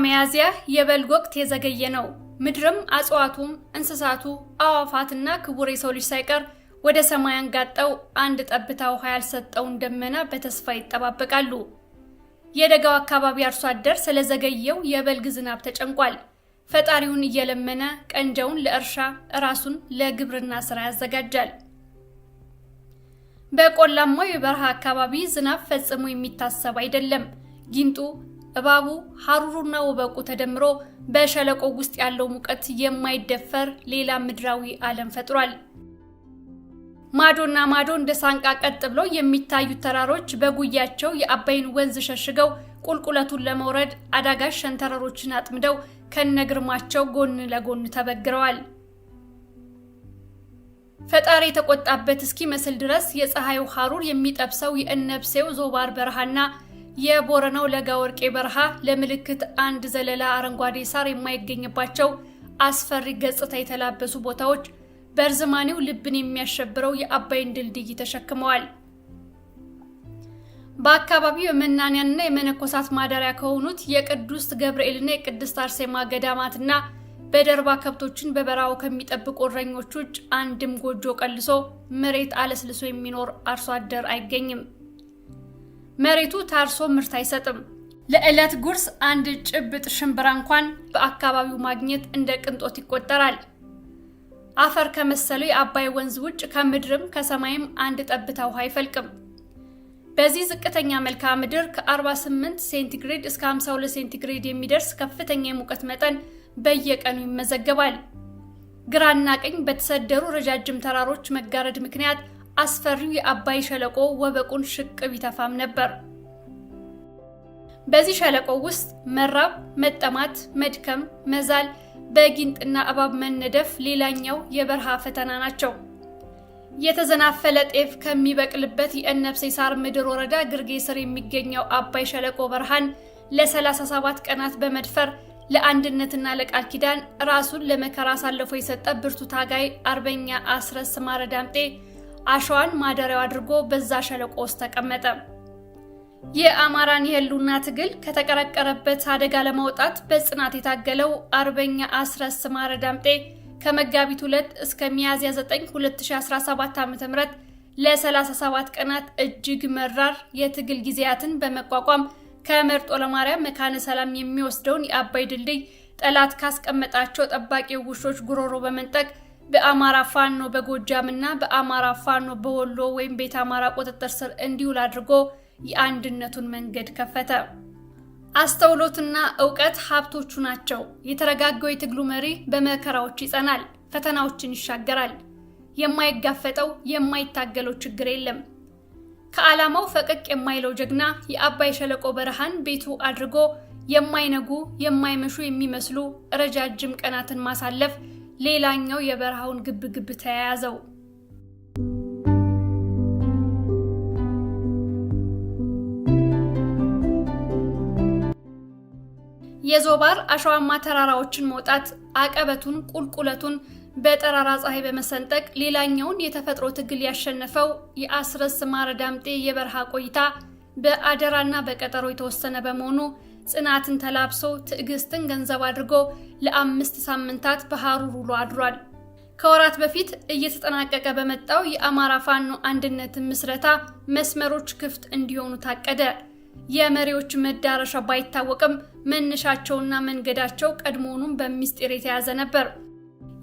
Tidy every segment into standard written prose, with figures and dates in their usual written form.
ሚያዝያ የበልግ ወቅት የዘገየ ነው። ምድርም እጽዋቱም እንስሳቱ አዕዋፋትና ክቡር የሰው ልጅ ሳይቀር ወደ ሰማይ አንጋጠው አንድ ጠብታ ውሃ ያልሰጠውን ደመና በተስፋ ይጠባበቃሉ። የደጋው አካባቢ አርሶ አደር ስለዘገየው የበልግ ዝናብ ተጨንቋል። ፈጣሪውን እየለመነ ቀንጃውን ለእርሻ ራሱን ለግብርና ስራ ያዘጋጃል። በቆላማው የበረሃ አካባቢ ዝናብ ፈጽሞ የሚታሰብ አይደለም። ጊንጡ፣ እባቡ፣ ሐሩሩና ወበቁ ተደምሮ በሸለቆ ውስጥ ያለው ሙቀት የማይደፈር ሌላ ምድራዊ ዓለም ፈጥሯል። ማዶና ማዶ እንደ ሳንቃ ቀጥ ብለው የሚታዩት ተራሮች በጉያቸው የአባይን ወንዝ ሸሽገው ቁልቁለቱን ለመውረድ አዳጋች ሸንተረሮችን አጥምደው ከነግርማቸው ጎን ለጎን ተበግረዋል። ፈጣሪ የተቆጣበት እስኪመስል ድረስ የፀሐዩ ሐሩር የሚጠብሰው የእነብሴው ዞባር በረሃና የቦረናው ለጋ ወርቄ በረሃ ለምልክት አንድ ዘለላ አረንጓዴ ሳር የማይገኝባቸው አስፈሪ ገጽታ የተላበሱ ቦታዎች በእርዝማኔው ልብን የሚያሸብረው የአባይን ድልድይ ተሸክመዋል። በአካባቢው የመናንያንና የመነኮሳት ማደሪያ ከሆኑት የቅዱስ ገብርኤልና የቅድስት አርሴማ ገዳማትና በደርባ ከብቶችን በበረሃው ከሚጠብቁ እረኞች ውጭ አንድም ጎጆ ቀልሶ መሬት አለስልሶ የሚኖር አርሶ አደር አይገኝም። መሬቱ ታርሶ ምርት አይሰጥም። ለዕለት ጉርስ አንድ ጭብጥ ሽምብራ እንኳን በአካባቢው ማግኘት እንደ ቅንጦት ይቆጠራል። አፈር ከመሰለው የአባይ ወንዝ ውጭ ከምድርም ከሰማይም አንድ ጠብታ ውሃ አይፈልቅም። በዚህ ዝቅተኛ መልክዓ ምድር ከ48 ሴንቲግሬድ እስከ 52 ሴንቲግሬድ የሚደርስ ከፍተኛ የሙቀት መጠን በየቀኑ ይመዘገባል። ግራና ቀኝ በተሰደሩ ረጃጅም ተራሮች መጋረድ ምክንያት አስፈሪው የአባይ ሸለቆ ወበቁን ሽቅብ ይተፋም ነበር። በዚህ ሸለቆ ውስጥ መራብ፣ መጠማት፣ መድከም፣ መዛል፣ በጊንጥና እባብ መነደፍ ሌላኛው የበረሃ ፈተና ናቸው። የተዘናፈለ ጤፍ ከሚበቅልበት የእነብሴ ሳር ምድር ወረዳ ግርጌ ስር የሚገኘው አባይ ሸለቆ በረሃን ለ37 ቀናት በመድፈር ለአንድነትና ለቃል ኪዳን ራሱን ለመከራ አሳልፎ የሰጠ ብርቱ ታጋይ አርበኛ አስረስ ማረ ዳምጤ አሸዋን ማደሪያው አድርጎ በዛ ሸለቆ ውስጥ ተቀመጠ። የአማራን የህልውና ትግል ከተቀረቀረበት አደጋ ለማውጣት በጽናት የታገለው አርበኛ አስረስ ማረ ዳምጤ ከመጋቢት 2 እስከ ሚያዝያ 9 2017 ዓ.ም ለ37 ቀናት እጅግ መራር የትግል ጊዜያትን በመቋቋም ከመርጦ ለማርያም መካነ ሰላም የሚወስደውን የአባይ ድልድይ ጠላት ካስቀመጣቸው ጠባቂ ውሾች ጉሮሮ በመንጠቅ በአማራ ፋኖ በጎጃምና በአማራ ፋኖ በወሎ ወይም ቤተ አማራ ቁጥጥር ስር እንዲውል አድርጎ የአንድነቱን መንገድ ከፈተ። አስተውሎትና እውቀት ሀብቶቹ ናቸው። የተረጋጋው የትግሉ መሪ በመከራዎች ይጸናል፣ ፈተናዎችን ይሻገራል። የማይጋፈጠው የማይታገለው ችግር የለም። ከዓላማው ፈቀቅ የማይለው ጀግና የአባይ ሸለቆ በረሃን ቤቱ አድርጎ የማይነጉ የማይመሹ የሚመስሉ ረጃጅም ቀናትን ማሳለፍ ሌላኛው የበረሃውን ግብግብ ተያያዘው። የዞባር አሸዋማ ተራራዎችን መውጣት፣ አቀበቱን ቁልቁለቱን በጠራራ ፀሐይ በመሰንጠቅ ሌላኛውን የተፈጥሮ ትግል ያሸነፈው የአስረስ ማረ ዳምጤ የበረሃ ቆይታ በአደራና በቀጠሮ የተወሰነ በመሆኑ ጽናትን ተላብሶ ትዕግስትን ገንዘብ አድርጎ ለ5 ሳምንታት በሐሩር ውሎ አድሯል። ከወራት በፊት እየተጠናቀቀ በመጣው የአማራ ፋኖ አንድነት ምስረታ መስመሮች ክፍት እንዲሆኑ ታቀደ። የመሪዎች መዳረሻ ባይታወቅም መነሻቸውና መንገዳቸው ቀድሞውኑም በሚስጢር የተያዘ ነበር።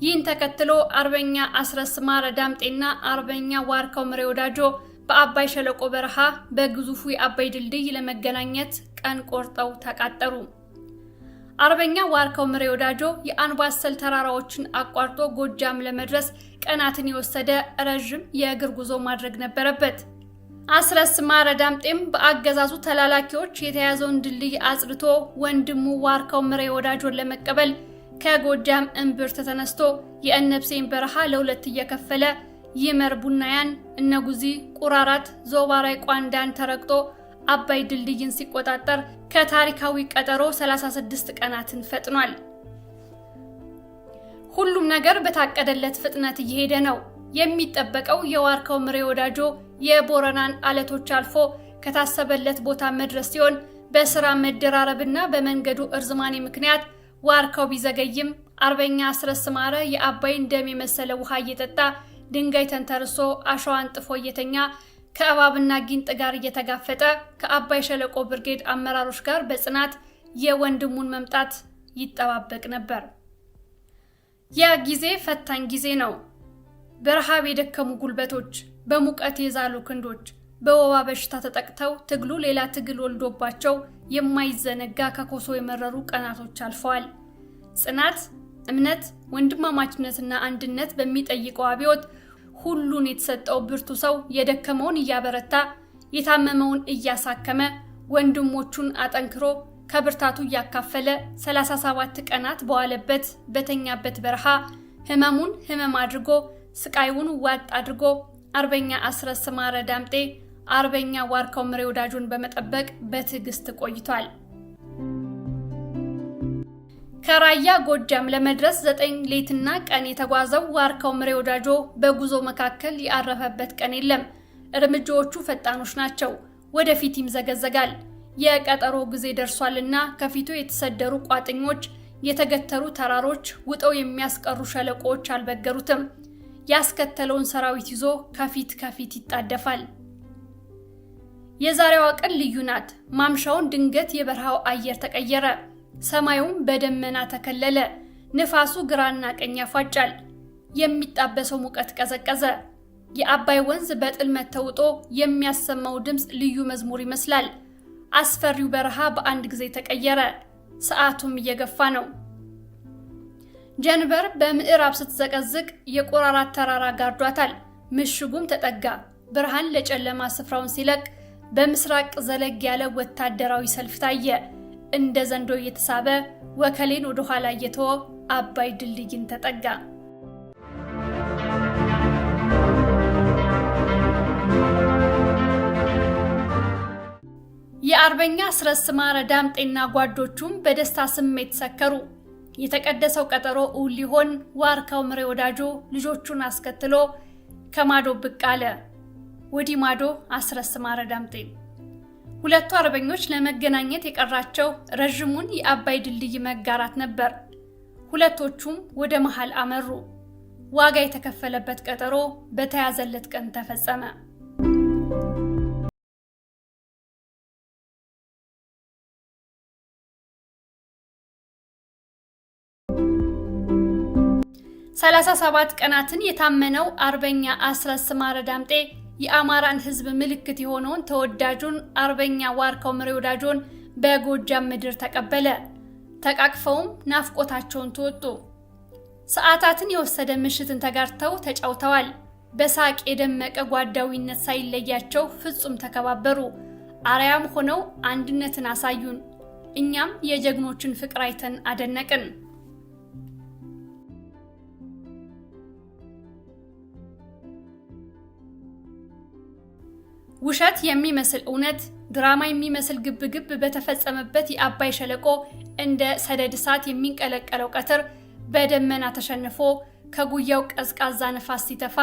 ይህን ተከትሎ አርበኛ አስረስ ማረ ዳምጤና አርበኛ ዋርካው ምሬ ወዳጆ በአባይ ሸለቆ በረሃ በግዙፉ የአባይ ድልድይ ለመገናኘት ቀን ቆርጠው ተቃጠሩ። አርበኛ ዋርካው ምሬ ወዳጆ የአንባሰል ተራራዎችን አቋርጦ ጎጃም ለመድረስ ቀናትን የወሰደ ረዥም የእግር ጉዞ ማድረግ ነበረበት። አስረስ ማረ ዳምጤም በአገዛዙ ተላላኪዎች የተያዘውን ድልድይ አጽድቶ ወንድሙ ዋርካው ምሬ ወዳጆን ለመቀበል ከጎጃም እምብርት ተነስቶ የእነብሴን በረሃ ለሁለት እየከፈለ ይመር ቡናያን፣ እነጉዚ፣ ቁራራት፣ ዞባራይ ቋንዳን ተረግጦ አባይ ድልድይን ሲቆጣጠር ከታሪካዊ ቀጠሮ 36 ቀናትን ፈጥኗል። ሁሉም ነገር በታቀደለት ፍጥነት እየሄደ ነው። የሚጠበቀው የዋርካው ምሬ ወዳጆ የቦረናን አለቶች አልፎ ከታሰበለት ቦታ መድረስ ሲሆን በስራ መደራረብና በመንገዱ እርዝማኔ ምክንያት ዋርካው ቢዘገይም አርበኛ አስረስ ማረ የአባይን ደም የመሰለ ውሃ እየጠጣ፣ ድንጋይ ተንተርሶ፣ አሸዋን ጥፎ እየተኛ፣ ከእባብና ጊንጥ ጋር እየተጋፈጠ፣ ከአባይ ሸለቆ ብርጌድ አመራሮች ጋር በጽናት የወንድሙን መምጣት ይጠባበቅ ነበር። ያ ጊዜ ፈታኝ ጊዜ ነው። በረሃብ የደከሙ ጉልበቶች፣ በሙቀት የዛሉ ክንዶች፣ በወባ በሽታ ተጠቅተው ትግሉ ሌላ ትግል ወልዶባቸው የማይዘነጋ ከኮሶ የመረሩ ቀናቶች አልፈዋል። ጽናት፣ እምነት፣ ወንድማማችነትና አንድነት በሚጠይቀው አብዮት ሁሉን የተሰጠው ብርቱ ሰው የደከመውን እያበረታ፣ የታመመውን እያሳከመ፣ ወንድሞቹን አጠንክሮ ከብርታቱ እያካፈለ 37 ቀናት በዋለበት በተኛበት በረሃ ህመሙን ህመም አድርጎ፣ ስቃዩን ዋጥ አድርጎ አርበኛ አስረስ ማረ ዳምጤ አርበኛ ዋርካው ምሬ ወዳጆን በመጠበቅ በትዕግስት ቆይቷል። ከራያ ጎጃም ለመድረስ 9 ሌትና ቀን የተጓዘው ዋርካው ምሬ ወዳጆ በጉዞ መካከል ያረፈበት ቀን የለም። እርምጃዎቹ ፈጣኖች ናቸው። ወደፊት ይምዘገዘጋል። የቀጠሮ ጊዜ ደርሷልና ከፊቱ የተሰደሩ ቋጥኞች፣ የተገተሩ ተራሮች፣ ውጠው የሚያስቀሩ ሸለቆዎች አልበገሩትም። ያስከተለውን ሰራዊት ይዞ ከፊት ከፊት ይጣደፋል። የዛሬዋ ቀን ልዩ ናት። ማምሻውን ድንገት የበረሃው አየር ተቀየረ። ሰማዩም በደመና ተከለለ። ንፋሱ ግራና ቀኝ ያፏጫል። የሚጣበሰው ሙቀት ቀዘቀዘ። የአባይ ወንዝ በጥልመት ተውጦ የሚያሰማው ድምፅ ልዩ መዝሙር ይመስላል። አስፈሪው በረሃ በአንድ ጊዜ ተቀየረ። ሰዓቱም እየገፋ ነው። ጀንበር በምዕራብ ስትዘቀዝቅ የቆራራት ተራራ ጋርዷታል። ምሽጉም ተጠጋ። ብርሃን ለጨለማ ስፍራውን ሲለቅ በምስራቅ ዘለግ ያለ ወታደራዊ ሰልፍ ታየ። እንደ ዘንዶ እየተሳበ፣ ወከሌን ወደ ኋላ እየተወ አባይ ድልድይን ተጠጋ። የአርበኛ አስረስ ማረ ዳምጤና ጓዶቹም በደስታ ስሜት ሰከሩ። የተቀደሰው ቀጠሮ እውን ሊሆን ዋርካው ምሬ ወዳጆ ልጆቹን አስከትሎ ከማዶ ብቅ አለ። ወዲህ ማዶ አስረስ ማረ ዳምጤ። ሁለቱ አርበኞች ለመገናኘት የቀራቸው ረዥሙን የአባይ ድልድይ መጋራት ነበር። ሁለቶቹም ወደ መሃል አመሩ። ዋጋ የተከፈለበት ቀጠሮ በተያዘለት ቀን ተፈጸመ። 37 ቀናትን የታመነው አርበኛ አስረስ ማረ ዳምጤ የአማራን ሕዝብ ምልክት የሆነውን ተወዳጁን አርበኛ ዋርካው ምሬ ወዳጆን በጎጃም ምድር ተቀበለ። ተቃቅፈውም ናፍቆታቸውን ተወጡ። ሰዓታትን የወሰደ ምሽትን ተጋርተው ተጫውተዋል። በሳቅ የደመቀ ጓዳዊነት ሳይለያቸው ፍጹም ተከባበሩ። አርአያም ሆነው አንድነትን አሳዩን። እኛም የጀግኖችን ፍቅር አይተን አደነቅን። ውሸት የሚመስል እውነት፣ ድራማ የሚመስል ግብግብ በተፈጸመበት የአባይ ሸለቆ እንደ ሰደድ እሳት የሚንቀለቀለው ቀትር በደመና ተሸንፎ ከጉያው ቀዝቃዛ ነፋስ ሲተፋ፣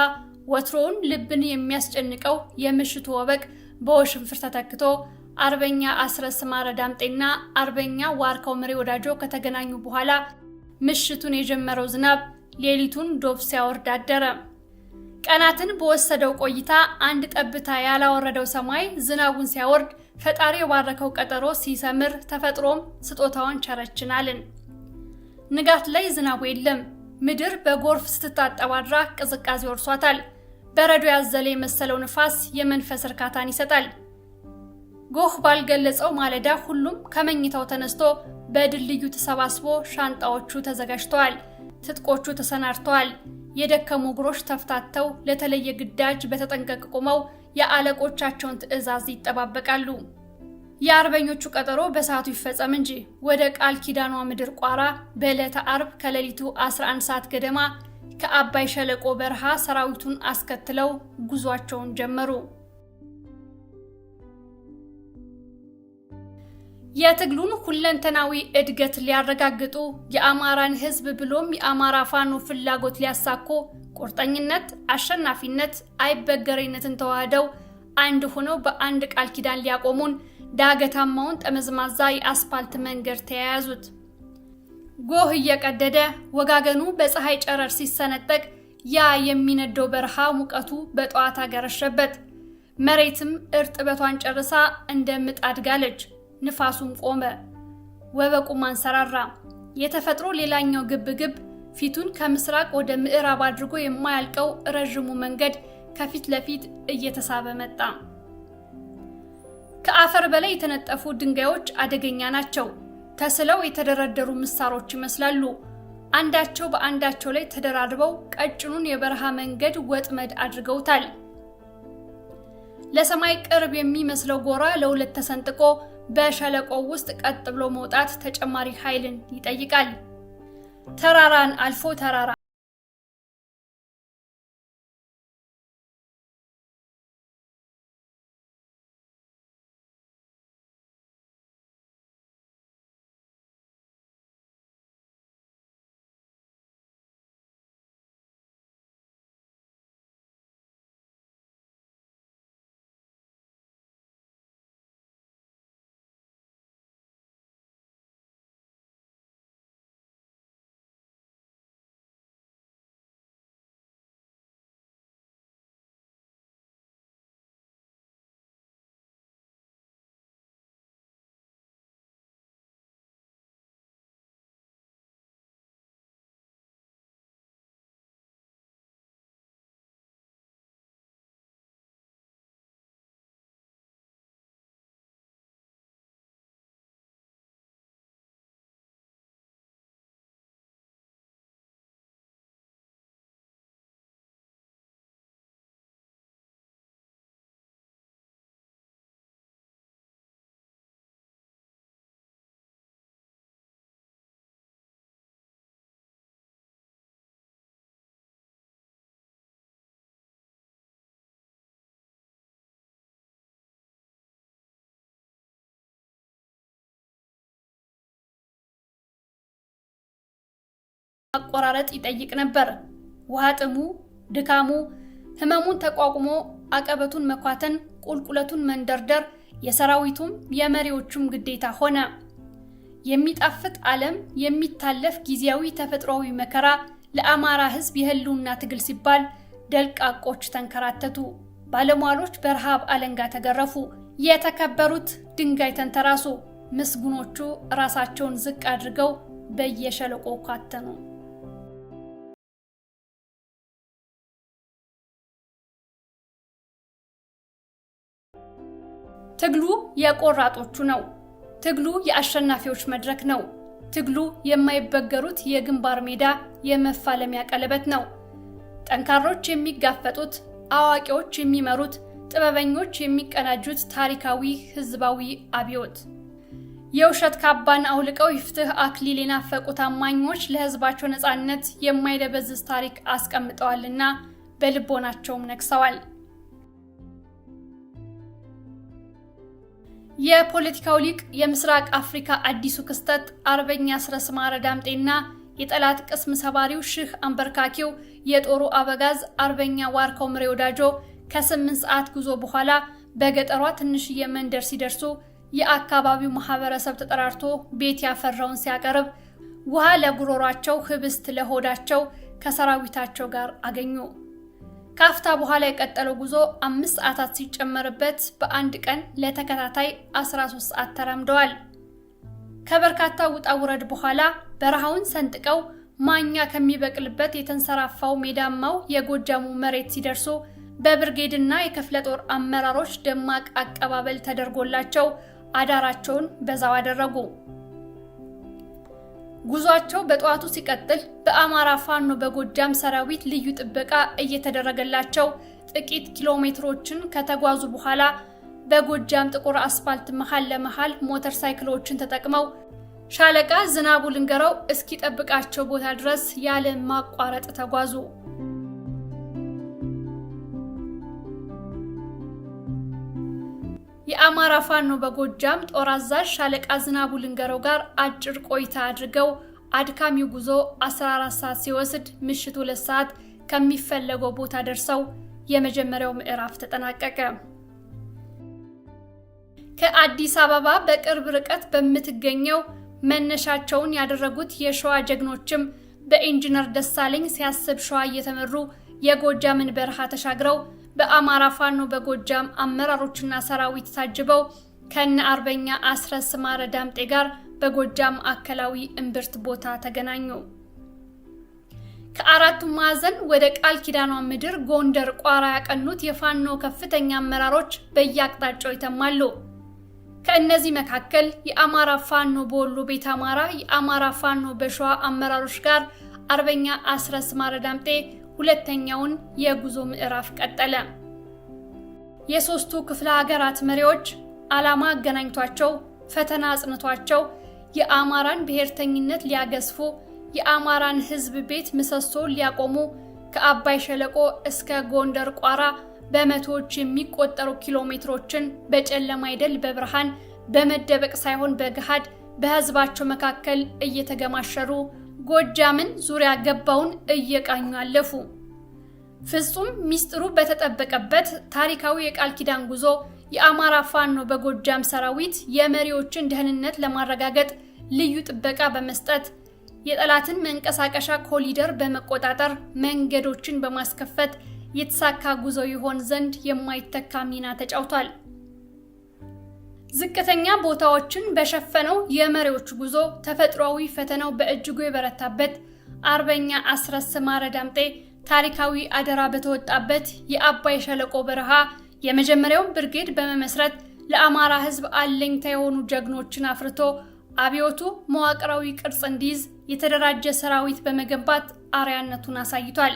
ወትሮውን ልብን የሚያስጨንቀው የምሽቱ ወበቅ በውሽንፍር ተተክቶ አርበኛ አስረስ ማረ ዳምጤና አርበኛ ዋርካው ምሬ ወዳጆ ከተገናኙ በኋላ ምሽቱን የጀመረው ዝናብ ሌሊቱን ዶፍ ሲያወርድ አደረ። ቀናትን በወሰደው ቆይታ አንድ ጠብታ ያላወረደው ሰማይ ዝናቡን ሲያወርድ፣ ፈጣሪ የባረከው ቀጠሮ ሲሰምር ተፈጥሮም ስጦታዋን ቸረችን አልን። ንጋት ላይ ዝናቡ የለም። ምድር በጎርፍ ስትታጠብ አድራ ቅዝቃዜ ወርሷታል። በረዶ ያዘለ የመሰለው ንፋስ የመንፈስ እርካታን ይሰጣል። ጎህ ባልገለጸው ማለዳ ሁሉም ከመኝታው ተነስቶ በድልድዩ ተሰባስቦ ሻንጣዎቹ ተዘጋጅተዋል። ትጥቆቹ ተሰናድተዋል። የደከሙ እግሮች ተፍታተው ለተለየ ግዳጅ በተጠንቀቅ ቆመው የአለቆቻቸውን ትዕዛዝ ይጠባበቃሉ። የአርበኞቹ ቀጠሮ በሰዓቱ ይፈጸም እንጂ ወደ ቃል ኪዳኗ ምድር ቋራ በዕለተ አርብ ከሌሊቱ 11 ሰዓት ገደማ ከአባይ ሸለቆ በረሃ ሰራዊቱን አስከትለው ጉዟቸውን ጀመሩ። የትግሉን ሁለንተናዊ እድገት ሊያረጋግጡ፣ የአማራን ሕዝብ ብሎም የአማራ ፋኖ ፍላጎት ሊያሳኩ፣ ቁርጠኝነት፣ አሸናፊነት፣ አይበገሬነትን ተዋህደው አንድ ሆነው በአንድ ቃል ኪዳን ሊያቆሙን ዳገታማውን ጠመዝማዛ የአስፓልት መንገድ ተያያዙት። ጎህ እየቀደደ ወጋገኑ በፀሐይ ጨረር ሲሰነጠቅ ያ የሚነደው በረሃ ሙቀቱ በጠዋት አገረሸበት። መሬትም እርጥበቷን ጨርሳ እንደ ምጣድ ጋለች። ንፋሱም ቆመ፣ ወበቁም አንሰራራ። የተፈጥሮ ሌላኛው ግብግብ ፊቱን ከምስራቅ ወደ ምዕራብ አድርጎ የማያልቀው ረዥሙ መንገድ ከፊት ለፊት እየተሳበ መጣ። ከአፈር በላይ የተነጠፉ ድንጋዮች አደገኛ ናቸው። ተስለው የተደረደሩ ምሳሮች ይመስላሉ። አንዳቸው በአንዳቸው ላይ ተደራርበው ቀጭኑን የበረሃ መንገድ ወጥመድ አድርገውታል። ለሰማይ ቅርብ የሚመስለው ጎራ ለሁለት ተሰንጥቆ በሸለቆው ውስጥ ቀጥ ብሎ መውጣት ተጨማሪ ኃይልን ይጠይቃል። ተራራን አልፎ ተራራ ማቆራረጥ ይጠይቅ ነበር። ውሃ ጥሙ፣ ድካሙ፣ ህመሙን ተቋቁሞ አቀበቱን መኳተን፣ ቁልቁለቱን መንደርደር የሰራዊቱም የመሪዎቹም ግዴታ ሆነ። የሚጣፍጥ ዓለም የሚታለፍ ጊዜያዊ ተፈጥሯዊ መከራ ለአማራ ሕዝብ የህልውና ትግል ሲባል ደልቃቆች ተንከራተቱ። ባለሟሎች በረሃብ አለንጋ ተገረፉ። የተከበሩት ድንጋይ ተንተራሱ። ምስጉኖቹ ራሳቸውን ዝቅ አድርገው በየሸለቆ ኳተኑ። ትግሉ የቆራጦቹ ነው። ትግሉ የአሸናፊዎች መድረክ ነው። ትግሉ የማይበገሩት የግንባር ሜዳ የመፋለሚያ ቀለበት ነው። ጠንካሮች የሚጋፈጡት፣ አዋቂዎች የሚመሩት፣ ጥበበኞች የሚቀናጁት ታሪካዊ ህዝባዊ አብዮት። የውሸት ካባን አውልቀው የፍትህ አክሊል የናፈቁ ታማኞች ለህዝባቸው ነፃነት የማይደበዝዝ ታሪክ አስቀምጠዋልና በልቦናቸውም ነግሰዋል። የፖለቲካው ሊቅ የምስራቅ አፍሪካ አዲሱ ክስተት አርበኛ አስረስ ማረ ዳምጤና የጠላት ቅስም ሰባሪው ሺህ አንበርካኪው የጦሩ አበጋዝ አርበኛ ዋርካው ምሬ ወዳጆ ከ8 ሰዓት ጉዞ በኋላ በገጠሯ ትንሽዬ መንደር ሲደርሱ የአካባቢው ማህበረሰብ ተጠራርቶ ቤት ያፈራውን ሲያቀርብ ውሃ ለጉሮሯቸው፣ ህብስት ለሆዳቸው ከሰራዊታቸው ጋር አገኙ። ካፍታ በኋላ የቀጠለው ጉዞ 5 ሰዓታት ሲጨመርበት በአንድ ቀን ለተከታታይ 13 ሰዓት ተራምደዋል። ከበርካታ ውጣ ውረድ በኋላ በረሃውን ሰንጥቀው ማኛ ከሚበቅልበት የተንሰራፋው ሜዳማው የጎጃሙ መሬት ሲደርሱ በብርጌድና የክፍለ ጦር አመራሮች ደማቅ አቀባበል ተደርጎላቸው አዳራቸውን በዛው አደረጉ። ጉዟቸው በጠዋቱ ሲቀጥል በአማራ ፋኖ በጎጃም ሰራዊት ልዩ ጥበቃ እየተደረገላቸው ጥቂት ኪሎ ሜትሮችን ከተጓዙ በኋላ በጎጃም ጥቁር አስፋልት መሃል ለመሃል ሞተር ሳይክሎችን ተጠቅመው ሻለቃ ዝናቡ ልንገረው እስኪጠብቃቸው ቦታ ድረስ ያለ ማቋረጥ ተጓዙ። የአማራ ፋኖ በጎጃም ጦር አዛዥ ሻለቃ ዝናቡ ልንገረው ጋር አጭር ቆይታ አድርገው አድካሚው ጉዞ 14 ሰዓት ሲወስድ ምሽቱ 2 ሰዓት ከሚፈለገው ቦታ ደርሰው የመጀመሪያው ምዕራፍ ተጠናቀቀ። ከአዲስ አበባ በቅርብ ርቀት በምትገኘው መነሻቸውን ያደረጉት የሸዋ ጀግኖችም በኢንጂነር ደሳለኝ ሲያስብ ሸዋ እየተመሩ የጎጃምን በረሃ ተሻግረው በአማራ ፋኖ በጎጃም አመራሮችና ሰራዊት ታጅበው ከነ አርበኛ አስረስ ማረ ዳምጤ ጋር በጎጃም ማዕከላዊ እምብርት ቦታ ተገናኙ። ከአራቱ ማዕዘን ወደ ቃል ኪዳኗ ምድር ጎንደር ቋራ ያቀኑት የፋኖ ከፍተኛ አመራሮች በየአቅጣጫው ይተማሉ። ከእነዚህ መካከል የአማራ ፋኖ በወሎ ቤተ አማራ፣ የአማራ ፋኖ በሸዋ አመራሮች ጋር አርበኛ አስረስ ማረ ዳምጤ ሁለተኛውን የጉዞ ምዕራፍ ቀጠለ። የሶስቱ ክፍለ ሀገራት መሪዎች ዓላማ አገናኝቷቸው፣ ፈተና አጽንቷቸው የአማራን ብሔርተኝነት ሊያገዝፉ፣ የአማራን ሕዝብ ቤት ምሰሶ ሊያቆሙ ከአባይ ሸለቆ እስከ ጎንደር ቋራ በመቶዎች የሚቆጠሩ ኪሎ ሜትሮችን በጨለማ አይደል በብርሃን፣ በመደበቅ ሳይሆን በገሃድ በሕዝባቸው መካከል እየተገማሸሩ ጎጃምን ዙሪያ ገባውን እየቃኙ አለፉ። ፍጹም ሚስጥሩ በተጠበቀበት ታሪካዊ የቃል ኪዳን ጉዞ የአማራ ፋኖ በጎጃም ሰራዊት የመሪዎችን ደህንነት ለማረጋገጥ ልዩ ጥበቃ በመስጠት፣ የጠላትን መንቀሳቀሻ ኮሪደር በመቆጣጠር፣ መንገዶችን በማስከፈት የተሳካ ጉዞ ይሆን ዘንድ የማይተካ ሚና ተጫውቷል። ዝቅተኛ ቦታዎችን በሸፈነው የመሪዎቹ ጉዞ ተፈጥሯዊ ፈተናው በእጅጉ የበረታበት አርበኛ አስረስ ማረ ዳምጤ ታሪካዊ አደራ በተወጣበት የአባይ ሸለቆ በረሃ የመጀመሪያውን ብርጌድ በመመስረት ለአማራ ሕዝብ አለኝታ የሆኑ ጀግኖችን አፍርቶ አብዮቱ መዋቅራዊ ቅርጽ እንዲይዝ የተደራጀ ሰራዊት በመገንባት አርአያነቱን አሳይቷል።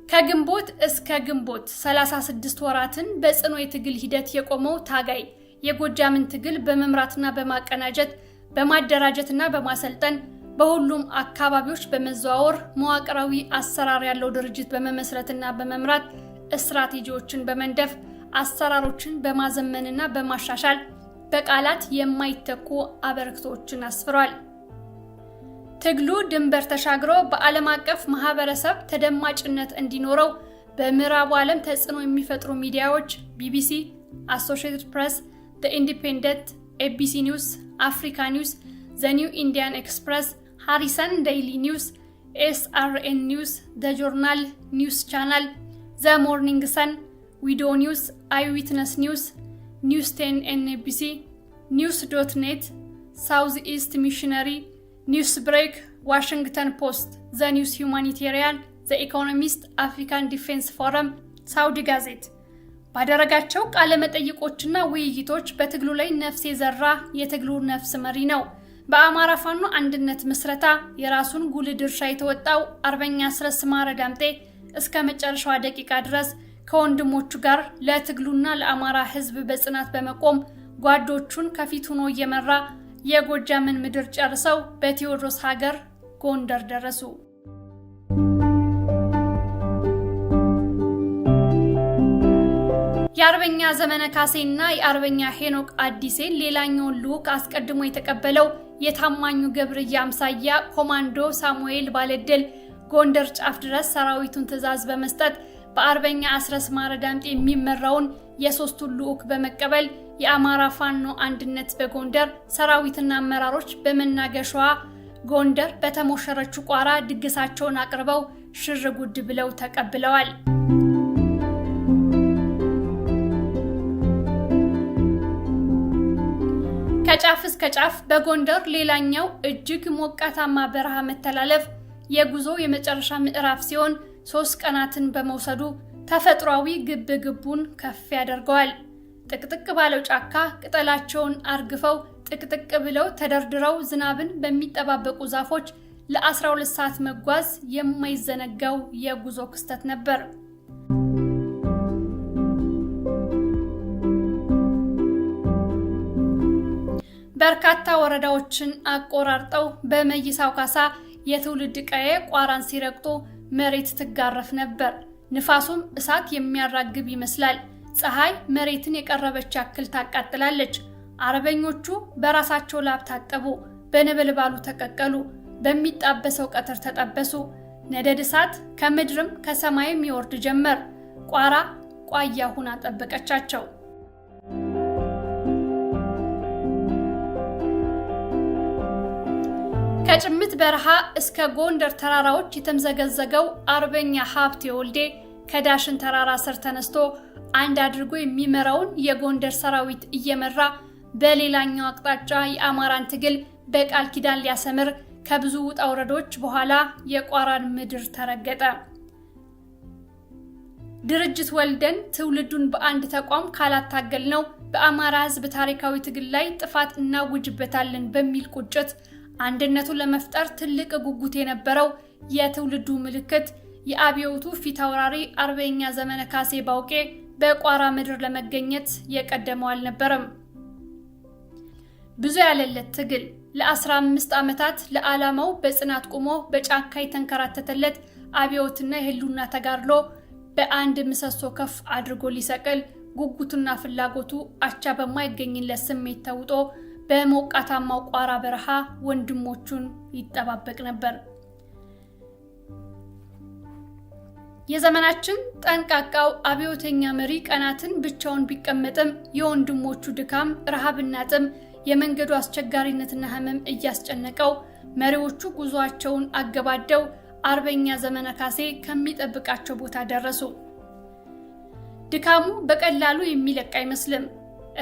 ከግንቦት እስከ ግንቦት 36 ወራትን በጽኑ የትግል ሂደት የቆመው ታጋይ የጎጃምን ትግል በመምራትና በማቀናጀት፣ በማደራጀትና በማሰልጠን፣ በሁሉም አካባቢዎች በመዘዋወር መዋቅራዊ አሰራር ያለው ድርጅት በመመስረትና በመምራት፣ ስትራቴጂዎችን በመንደፍ፣ አሰራሮችን በማዘመንና በማሻሻል በቃላት የማይተኩ አበርክቶችን አስፍሯል። ትግሉ ድንበር ተሻግሮ በዓለም አቀፍ ማህበረሰብ ተደማጭነት እንዲኖረው በምዕራቡ ዓለም ተጽዕኖ የሚፈጥሩ ሚዲያዎች ቢቢሲ፣ አሶሺየትድ ፕሬስ፣ ዘ ኢንዲፔንደንት፣ ኤቢሲ ኒውስ፣ አፍሪካ ኒውስ፣ ዘ ኒው ኢንዲያን ኤክስፕረስ፣ ሃሪሰን ዴይሊ ኒውስ፣ ኤስአርኤን ኒውስ፣ ዘ ጆርናል፣ ኒውስ ቻናል፣ ዘ ሞርኒንግ ሰን፣ ዊዶ ኒውስ፣ አይዊትነስ ኒውስ፣ ኒውስ 10 ኤንቢሲ፣ ኒውስ ዶት ኔት፣ ሳውዝ ኢስት ሚሽነሪ፣ ኒውስ ብሬክ፣ ዋሽንግተን ፖስት፣ ዘ ኒውስ ሁማኒቴሪያን፣ ዘ ኢኮኖሚስት፣ አፍሪካን ዲፌንስ ፎረም፣ ሳውዲ ጋዜት ባደረጋቸው ቃለ መጠይቆችና ውይይቶች በትግሉ ላይ ነፍስ የዘራ የትግሉ ነፍስ መሪ ነው። በአማራ ፋኖ አንድነት ምስረታ የራሱን ጉልህ ድርሻ የተወጣው አርበኛ አስረስ ማረ ዳምጤ እስከ መጨረሻዋ ደቂቃ ድረስ ከወንድሞቹ ጋር ለትግሉና ለአማራ ሕዝብ በጽናት በመቆም ጓዶቹን ከፊት ሆኖ እየመራ የጎጃምን ምድር ጨርሰው በቴዎድሮስ ሀገር ጎንደር ደረሱ። የአርበኛ ዘመነ ካሴና የአርበኛ ሄኖክ አዲሴን ሌላኛውን ልዑክ አስቀድሞ የተቀበለው የታማኙ ገብርዬ አምሳያ ኮማንዶ ሳሙኤል ባለድል ጎንደር ጫፍ ድረስ ሰራዊቱን ትዕዛዝ በመስጠት በአርበኛ አስረስ ማረ ዳምጤ የሚመራውን የሶስቱን ልዑክ በመቀበል የአማራ ፋኖ አንድነት በጎንደር ሰራዊትና አመራሮች በመናገሻዋ ጎንደር በተሞሸረችው ቋራ ድግሳቸውን አቅርበው ሽር ጉድ ብለው ተቀብለዋል። ከጫፍ እስከ ጫፍ በጎንደር ሌላኛው እጅግ ሞቃታማ በረሃ መተላለፍ የጉዞ የመጨረሻ ምዕራፍ ሲሆን 3 ቀናትን በመውሰዱ ተፈጥሯዊ ግብ ግቡን ከፍ ያደርገዋል። ጥቅጥቅ ባለው ጫካ ቅጠላቸውን አርግፈው ጥቅጥቅ ብለው ተደርድረው ዝናብን በሚጠባበቁ ዛፎች ለ12 ሰዓት መጓዝ የማይዘነጋው የጉዞ ክስተት ነበር። በርካታ ወረዳዎችን አቆራርጠው በመይሳው ካሳ የትውልድ ቀዬ ቋራን ሲረግጡ መሬት ትጋረፍ ነበር። ንፋሱም እሳት የሚያራግብ ይመስላል። ፀሐይ መሬትን የቀረበች ያክል ታቃጥላለች። አርበኞቹ በራሳቸው ላብ ታጠቡ፣ በነበልባሉ ተቀቀሉ፣ በሚጣበሰው ቀትር ተጠበሱ። ነደድ እሳት ከምድርም ከሰማይም ይወርድ ጀመር። ቋራ ቋያ ሁና ጠበቀቻቸው። ከጭምት በረሃ እስከ ጎንደር ተራራዎች የተምዘገዘገው አርበኛ ሀብቴ ወልዴ ከዳሽን ተራራ ስር ተነስቶ አንድ አድርጎ የሚመራውን የጎንደር ሰራዊት እየመራ በሌላኛው አቅጣጫ የአማራን ትግል በቃል ኪዳን ሊያሰምር ከብዙ ውጣ ውረዶች በኋላ የቋራን ምድር ተረገጠ። ድርጅት ወልደን ትውልዱን በአንድ ተቋም ካላታገልነው በአማራ ሕዝብ ታሪካዊ ትግል ላይ ጥፋት እናውጅበታለን በሚል ቁጭት አንድነቱን ለመፍጠር ትልቅ ጉጉት የነበረው የትውልዱ ምልክት የአብዮቱ ፊት አውራሪ አርበኛ ዘመነ ካሴ ባውቄ በቋራ ምድር ለመገኘት የቀደመው አልነበረም። ብዙ ያለለት ትግል ለ15 ዓመታት ለዓላማው በጽናት ቆሞ በጫካ የተንከራተተለት አብዮትና የህልውና ተጋድሎ በአንድ ምሰሶ ከፍ አድርጎ ሊሰቅል ጉጉቱና ፍላጎቱ አቻ በማይገኝለት ስሜት ተውጦ በሞቃታማው ቋራ በረሃ ወንድሞቹን ይጠባበቅ ነበር። የዘመናችን ጠንቃቃው አብዮተኛ መሪ ቀናትን ብቻውን ቢቀመጥም የወንድሞቹ ድካም፣ ረሃብና ጥም፣ የመንገዱ አስቸጋሪነትና ህመም እያስጨነቀው መሪዎቹ ጉዟቸውን አገባደው አርበኛ ዘመነ ካሴ ከሚጠብቃቸው ቦታ ደረሱ። ድካሙ በቀላሉ የሚለቅ አይመስልም።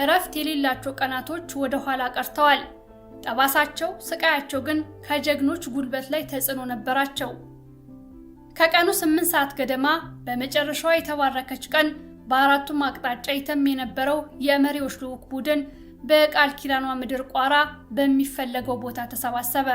እረፍት የሌላቸው ቀናቶች ወደ ኋላ ቀርተዋል። ጠባሳቸው፣ ስቃያቸው ግን ከጀግኖች ጉልበት ላይ ተጽዕኖ ነበራቸው። ከቀኑ 8 ሰዓት ገደማ በመጨረሻዋ የተባረከች ቀን በአራቱም አቅጣጫ ይተም የነበረው የመሪዎች ልዑክ ቡድን በቃል ኪዳኗ ምድር ቋራ በሚፈለገው ቦታ ተሰባሰበ።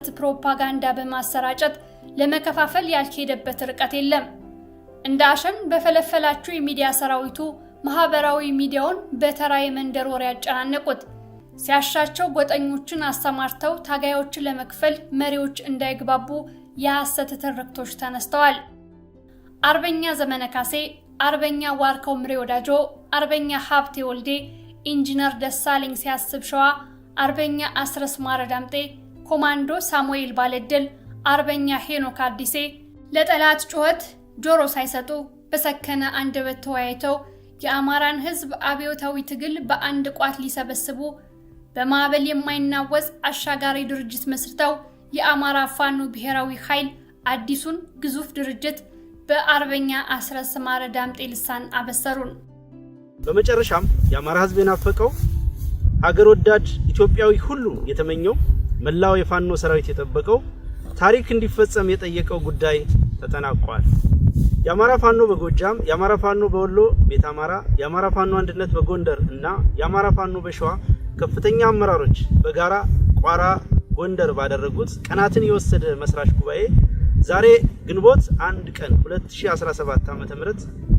ፕሮፓጋንዳ በማሰራጨት ለመከፋፈል ያልሄደበት ርቀት የለም። እንደ አሸን በፈለፈላቸው የሚዲያ ሰራዊቱ ማህበራዊ ሚዲያውን በተራ የመንደር ወሬ ያጨናነቁት፣ ሲያሻቸው ጎጠኞችን አሰማርተው ታጋዮችን ለመክፈል መሪዎች እንዳይግባቡ የሐሰት ትርክቶች ተነስተዋል። አርበኛ ዘመነ ካሴ፣ አርበኛ ዋርከው ምሬ ወዳጆ፣ አርበኛ ሀብቴ ወልዴ፣ ኢንጂነር ደሳለኝ ሲያስብ ሸዋ፣ አርበኛ አስረስ ማረ ዳምጤ፣ ኮማንዶ ሳሙኤል ባለድል፣ አርበኛ ሄኖክ አዲሴ ለጠላት ጩኸት ጆሮ ሳይሰጡ በሰከነ አንደበት ተወያይተው የአማራን ሕዝብ አብዮታዊ ትግል በአንድ ቋት ሊሰበስቡ በማዕበል የማይናወጽ አሻጋሪ ድርጅት መስርተው የአማራ ፋኖ ብሔራዊ ኃይል አዲሱን ግዙፍ ድርጅት በአርበኛ አስረስ ማረ ዳምጤ ልሳን አበሰሩን። በመጨረሻም የአማራ ሕዝብ የናፈቀው፣ ሀገር ወዳድ ኢትዮጵያዊ ሁሉ የተመኘው፣ መላው የፋኖ ሰራዊት የጠበቀው፣ ታሪክ እንዲፈጸም የጠየቀው ጉዳይ ተጠናቋል። የአማራ ፋኖ በጎጃም፣ የአማራ ፋኖ በወሎ ቤተ አማራ፣ የአማራ ፋኖ አንድነት በጎንደር እና የአማራ ፋኖ በሸዋ ከፍተኛ አመራሮች በጋራ ቋራ ጎንደር ባደረጉት ቀናትን የወሰደ መስራች ጉባኤ ዛሬ ግንቦት 1 ቀን 2017 ዓ.ም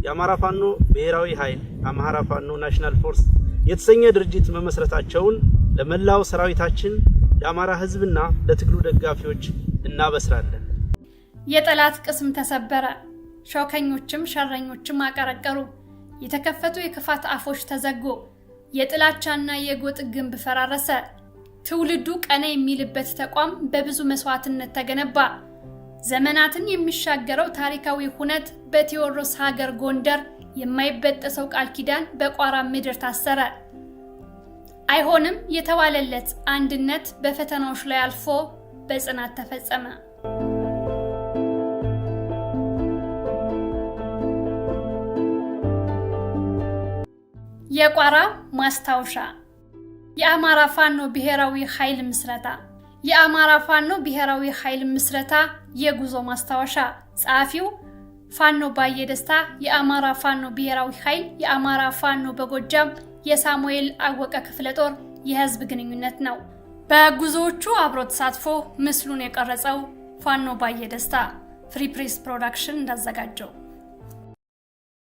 የአማራ ፋኖ ብሔራዊ ኃይል አማራ ፋኖ National Force የተሰኘ ድርጅት መመስረታቸውን ለመላው ሰራዊታችን፣ ለአማራ ሕዝብና ለትግሉ ደጋፊዎች እናበስራለን። የጠላት ቅስም ተሰበረ። ሾከኞችም ሸረኞችም አቀረቀሩ። የተከፈቱ የክፋት አፎች ተዘጉ። የጥላቻና የጎጥ ግንብ ፈራረሰ። ትውልዱ ቀና የሚልበት ተቋም በብዙ መስዋዕትነት ተገነባ። ዘመናትን የሚሻገረው ታሪካዊ ሁነት በቴዎድሮስ ሀገር ጎንደር የማይበጠሰው ቃል ኪዳን በቋራ ምድር ታሰረ። አይሆንም የተባለለት አንድነት በፈተናዎች ላይ አልፎ በጽናት ተፈጸመ። የቋራ ማስታወሻ። የአማራ ፋኖ ብሔራዊ ኃይል ምስረታ። የአማራ ፋኖ ብሔራዊ ኃይል ምስረታ የጉዞ ማስታወሻ። ጸሐፊው ፋኖ ባየ ደስታ። የአማራ ፋኖ ብሔራዊ ኃይል፣ የአማራ ፋኖ በጎጃም የሳሙኤል አወቀ ክፍለ ጦር የህዝብ ግንኙነት ነው። በጉዞዎቹ አብሮ ተሳትፎ ምስሉን የቀረጸው ፋኖ ባየ ደስታ፣ Free Press Production እንዳዘጋጀው።